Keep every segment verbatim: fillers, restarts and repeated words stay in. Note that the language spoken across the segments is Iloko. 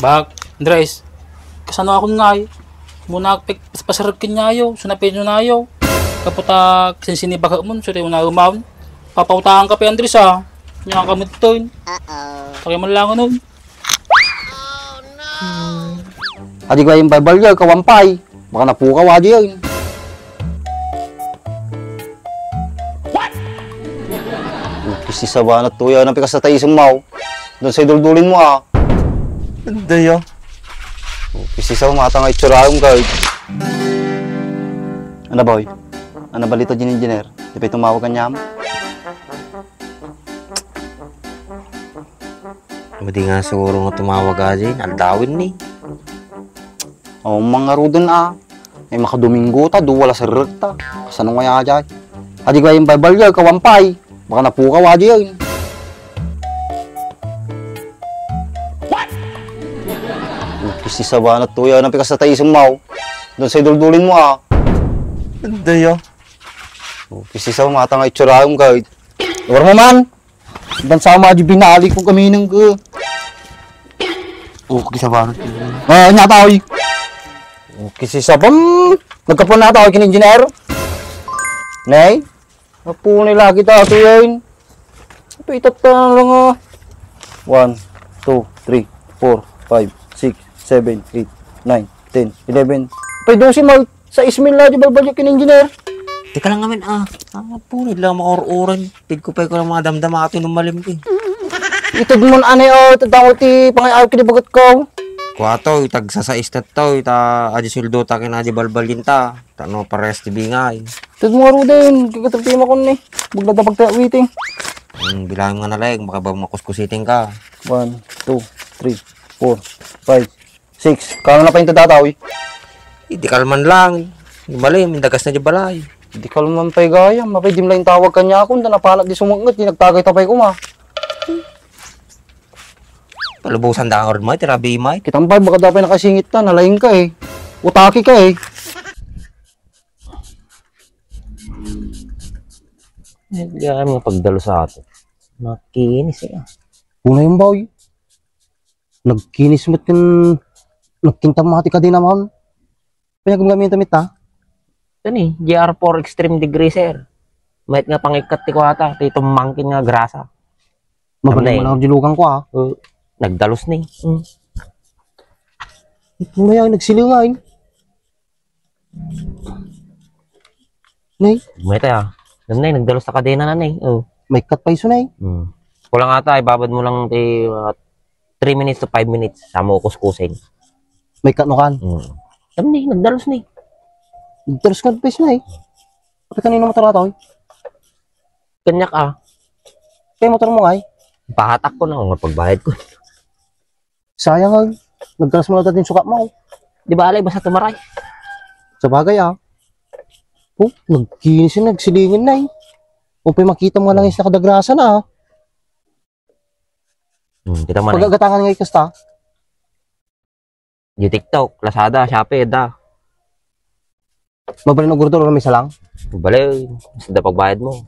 Bak, Andres, kasano akon ngay? Muna pek-, pasarag kenyayo, suna pay nunayo. Kaputa, sinsinibagak mon, suri una umaon. Papautangan ka pay, Andres, ah. Nya ka muttun. Uh-oh. Pakimanlangon nun. Adi ko yung balbalya, kawampay. Baka napukaw, adi yun. What? Kisi sabanat tuya, napikas na tayo sumaw. Doon sa iduldulin mo, ah. Hindi, ah. Kisi sa mata nga itsura yung guard. Ano, boy? Ano balita din, engineer? Di pa tumawag kanyam? Madi nga siguro nga tumawag aja, aldawin ni. O, mangaruden a. Ay, makadomingo ta, duwa la serrek ta. Kasano nga aja? Adi ko yung balbalya, kawampay. Baka napukaw aja yun. What? Kisi sabanat tuya, napikas na tayo sumaw. Doon sa iduldulin mo, ah. Hindi, ah. Kisi sa mata nga itsura yung guard. Luar mo man! Bansa mo, adi binali ko kami ng gu-, oh, kisa ba? Ah, nya tao, eh. Oh, kisi sa bam. Nagkapon na tao, kin engineer. Nay? Apo, ni lagi ta, ito yun. Ito, itatta lang, ah. One, two, three, four, five, six, seven, eight, nine, ten, eleven. Pwede si Mark. Sa ismil na di balbal yung kin-engineer. Teka lang naman, ah. Ah, punit lang makaur-uran. Tig ko pa ko lang mga damdama ato nung malim ko, eh. Itag mo na, ane, oh, itag mo ti pangay-ayok kini bagat ko. Kuwato, itag sa sais na to, ita, adi suldo ta kin adi balbal yun ta. Tano, pares ti bingay. Itag mo nga, Ruden, kagatripima ko ni. Baglada pagtayawiting. Hmm, bilang nga na lang, baka ba makuskusiting ka. One, two, three, four, five, six. Kano na pa yung tadataw, eh? Di kalman lang. Di mali, mindagas na di balay. Di kalman pa'y gayam. Mapay di lang tawag kanya ako. Nda napanat di sumungat. Di nagtagay tapay kuma. Palubusan da ang ormay, tirabi imay. Kitang pa'y baka dapay nakasingit na. Nalaing ka, eh. Utaki ka, eh. Eh, di kaya mga pagdalo sa ato. Makinis, eh. Una yung bawi. Nagkinis met ken nagkinta met ti kadena, ma'am. Panyagam-gamin ta met, ha? Ito ni, G R four Extreme Degreaser. Mayat nga pangikkat ti kuwata, ti tumangkin nga grasa. Mabalin. Tamnay. Mo lang dilugan ko, ha? Uh, nagdalus ni. Mm. Ito na yan, nagsilingan. Nay? Mayta, ah. Alam na, eh, nagdalus sa kadena na, eh. Oh. May cut pa iso, Nay. Hmm. Kulang ata, ibabad mo lang ti, uh, three minutes to five minutes. Sa mo kuskusin. May cut no kan? Hmm. Alam ni, nagdalus ni. Nagdalus ka pa iso, Nay. Pati kanino motor ata, oy? Kanyak, ah. Kaya motor mo, ay? Pahatak ko na, kung pagbayad ko. Sayang, ay. Nagkalas mo na din sukat mo. Di ba, alay, basta tumaray. Sa bagay, ah. Oh, nagkinis yun, nagsilingin na, eh. Kung pa'y makita mo nga lang yung nakadagrasa na, ah. Hmm, kita mo na, eh. Pagagatangan nga ikasta. Di TikTok, Lazada, Shopee, da. Mabalin, ugurdur, may salang? Bale, basta da pagbayad mo.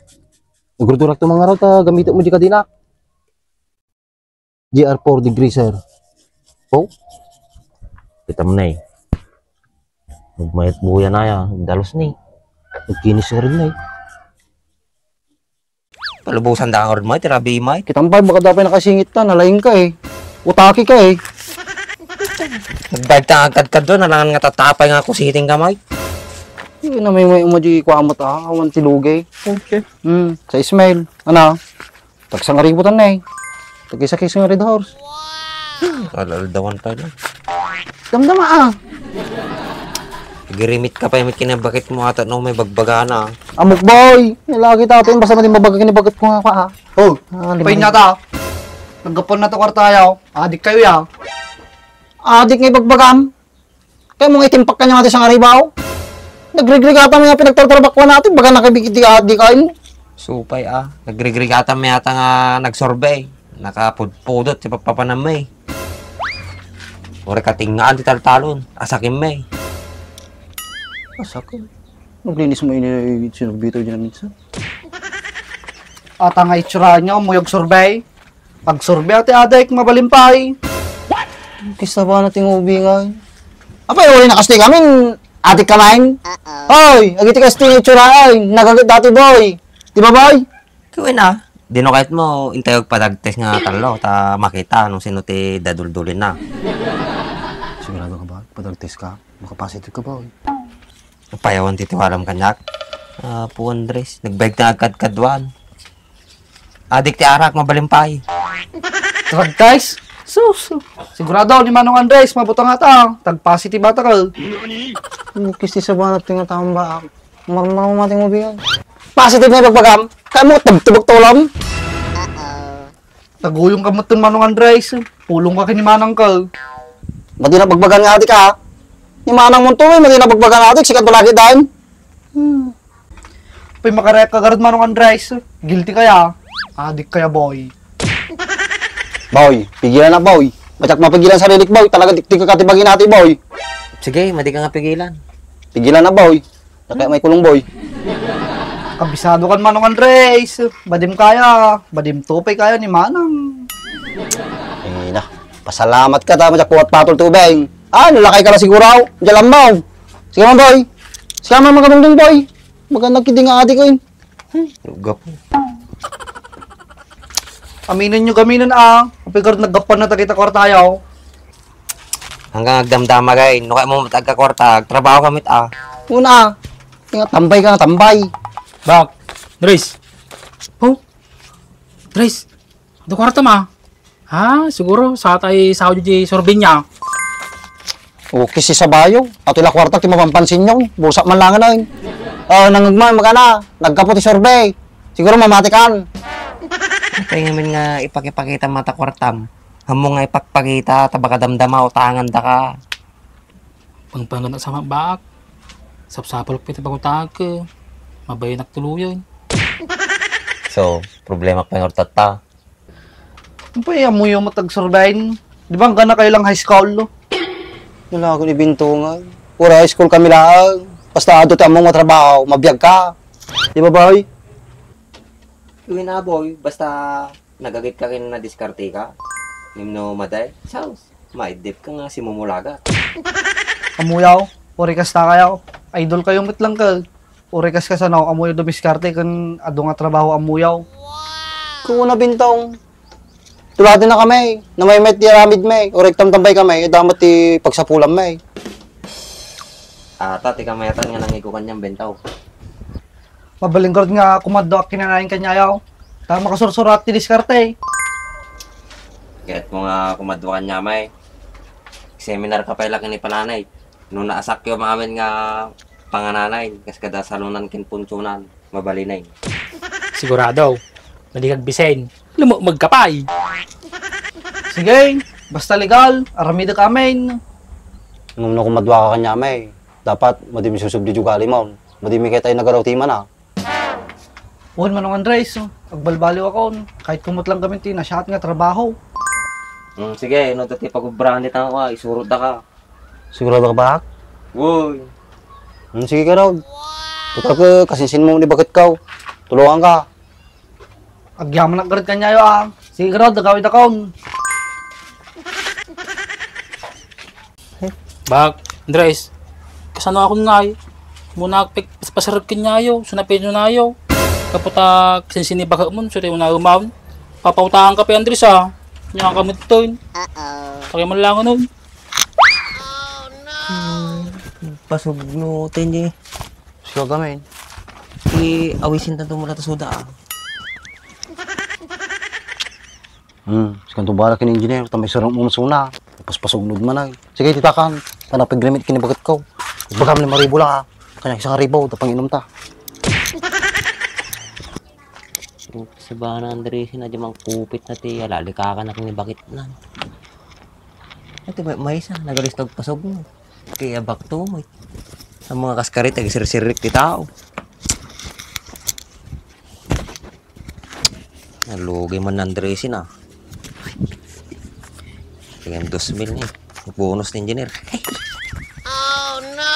Ugurdur, at tumangaraw, ta, gamitin mo di kadena. G R four Degreaser. Oh? Kita mo na eh. Nagmayat buya na ya. Dalos ni. Nagkinis nga rin na eh. Palubusan da ang ormay, tirabi may. Kita mo pa, baka dapat nakasingit na, nalaing ka eh. Utaki ka eh. Nagbayad ka agad ka doon, alangan nga tatapay nga kusiting ka, Mike. Yun na may, may umadyo ikuha mo ta, awan ti lugay. Okay. Hmm, sa Ismail. Ano? Tagsangaributan na eh. Tag-isa-kisa nga Red Horse. Wow! Al-aldawan pa na. Damdama ah. Girimit ka pa yung kinabakit mo ata no may bagbagana. Amok boy! Nilagi tato yung basta mati mabagak yung bagat ko nga pa ah. Oh, ah, lima pain na ta. Nagapon na to kwarta yaw. Adik kayo yaw. Adik nga ibagbagam. Kaya mong itimpak kanya mati sa ngaribaw. Nagrigrigatan mo yung pinagtartarbakuan natin. Baga nakabigit di ka, di kain. Supay ah. Nagrigrigatan mo yata nga nagsurvey. Nakapudpudot si papapanam mo eh. Uri katingaan ti taltalon. Asakim mo eh. Asakim? Naglinis mo ini sinugbito dyan minsan. Ata nga itsura niya, umuyog survey. Pag-survey ati adik, mabalin pa eh. What? Kista ba na ti ngubi nga? Apay, uli na kasti kami, adik ka man? Hoy, agiti kasti nga itsura, ay, nagagat dati, boy. Di ba, boy? Kuwen, ah. Dino kayat mo, intay agpadagtest nga tallo, ta makita no sino ti daduldulin na. Sigurado ka ba? Padagtest ka? Makapositive ka ba, oy? Payawan ti tiwalam kaniak. Apo Andres, nagbayag ta agkadkaduan. Adik ti arak, mabalin pay. Drug test? Sus, sigurado ni Manong Andres, mabutang ata. Tag-positive ata ka. Bukis ti sabanat ti nga taon ba? Marmar mo mating mo biyan. Positive na ibagbagam? Kaya mo tubtubok tulom? Naguyong ka met ken Manong Andres. Pulong ka ken ni Manang ka. Madi na bagbagan nga adik, ha? Ni Manang mo to, eh, madi na bagbagan nga adik, sikanto lagi daan. Hmm. Pay makarayak ka garud, Manong Andres. Guilty kaya? Adik kaya, boy? Boy, pigilan na, boy. Matyak mapigilan sarilik, boy. Talaga dikdik ka ti baginati, boy. Sige, madi ka nga pigilan. Pigilan na, boy. Kaya may kulong, boy. Kabisado kan, Manong Andres. Badim kaya. Badim tupay kaya ni Manang. Eh, na. Pasalamat ka ta, matyak kuwat patol tubeng. Ah, nalakay ka na siguro. Diyan lang, boy. Sige man, boy. Sige man, mga bangdong, boy. Maganda kidi nga adi ko yun. Hmm, gapu. Aminon nyo gaminon, ah. Apay garud naggapuan na dagita kwarta, ayaw. Hanggang agdamdama, gay. No kaya mo agkakwarta, agtrabaho ka met, ah. Una, ah. Nga tambay ka nga tambay. Bak, Dres. Oh, Dres. Adu kwarta ma. Ha, siguro, sa tay sao di survey niya. Okay, si Sabayo. Ato la kwarta, ti mapampansin niyo. Bulsa man lang na. Ah, nangagman, magana. Nagkapo ti survey. Siguro mamati kan. Kaya ngamin nga ipakipakita mata kwartam. Amo nga ipakpakita, ta baka damdama, utangan da ka. Pangpangan sa mabak. Sapsapol ko iti pagutangag ko. Mabayanak tuluyan. So, problema pa yung tatta. Ano pa yung amuyo mo tag-survey? Di ba hanggang na kayo lang high school, no? Wala akong ibintungan. Puro high school kami laang. Basta adu ti among matrabaho, mabiag ka. Di ba, boy? Uy na, boy. Basta nagagit ka kin na diskarte ka. Nimno maday. Saus. Maidip ka nga simumulagat. Amuyaw, uri kasta kayaw. Idol kayo met lang ka. Uri kas kasano, amuyaw dumiskarte ken adu nga trabaho amuyaw. Kuna bintong. Tulati na kami. Namaymayat ti aramid mi. Uri tamtambay kami. Damat ti pagsapulan mi. Ata ti kamayatan nga nangigukan niyang bentaw. Mabalin garud nga kumaddo ak kinanayon kaniayo. Ta makasursurat ti diskarte. Ket mo nga kumaddo kaniamay. Seminar ka pay la ken ni pananay. No naasakyo maamin nga pangananay, kas kada salunan ken punsunan, mabalinay. Sigurado, no di kagbisen, lumukmeg ka pay. Sige, basta legal, aramidek amin. Ngem no kumadua ka kaniamay, dapat madi mi susubdi ti ugali mo. Madi mi ketay nagaraw ti imana. Wen, Manong Andres, agbalbaliw akon. Kahit kumot lang kami ti nasyaat nga trabaho. Hmm, sige, ino ti pagubrahan ti tao, ah, isurot da ka. Sigurado ka ba? Woy. Hmm, sige ka, Rod. Total ka, kasinsin mo ni bakit ka. Tulungan ka. Agyaman ak garud kaniayo, ah. Sige, Rod, agawid akon. Bak, Andres, kasano akon ngay? Muna ak pig-, pasarag kaniayo, so napinyo nayo. Kaputa, sinsinibagak mo, so tayo na umaon. Papautangan ka pa, Andres, ah. Nya ka mutoy. Uh-oh. Pakiman lang, ano? Hmm, pasugno, tenye. Siya gamin. I, awisin tanto mula ta soda, ah. Hmm, sikanto bala ken engineer, ta may sarang umasuna. Paspasugno man ay. Sige, titakan. Tana pagrimit kini bagat ko. Ibagam ni Maribo lang, ah. Kanya isang ribo, ta panginom ta. Sabana, Andres, na di man kupit na ti, alalikakan na kini bakit na. Ito, may, may isa, nagalistog pasugno. Kaya back to, eh. Ang mga kaskarit, agsirsirrik ti tao. Nalugi man ni Andres, ah. Tingnan, dos mil ni. Bonus ni engineer. Oh, no!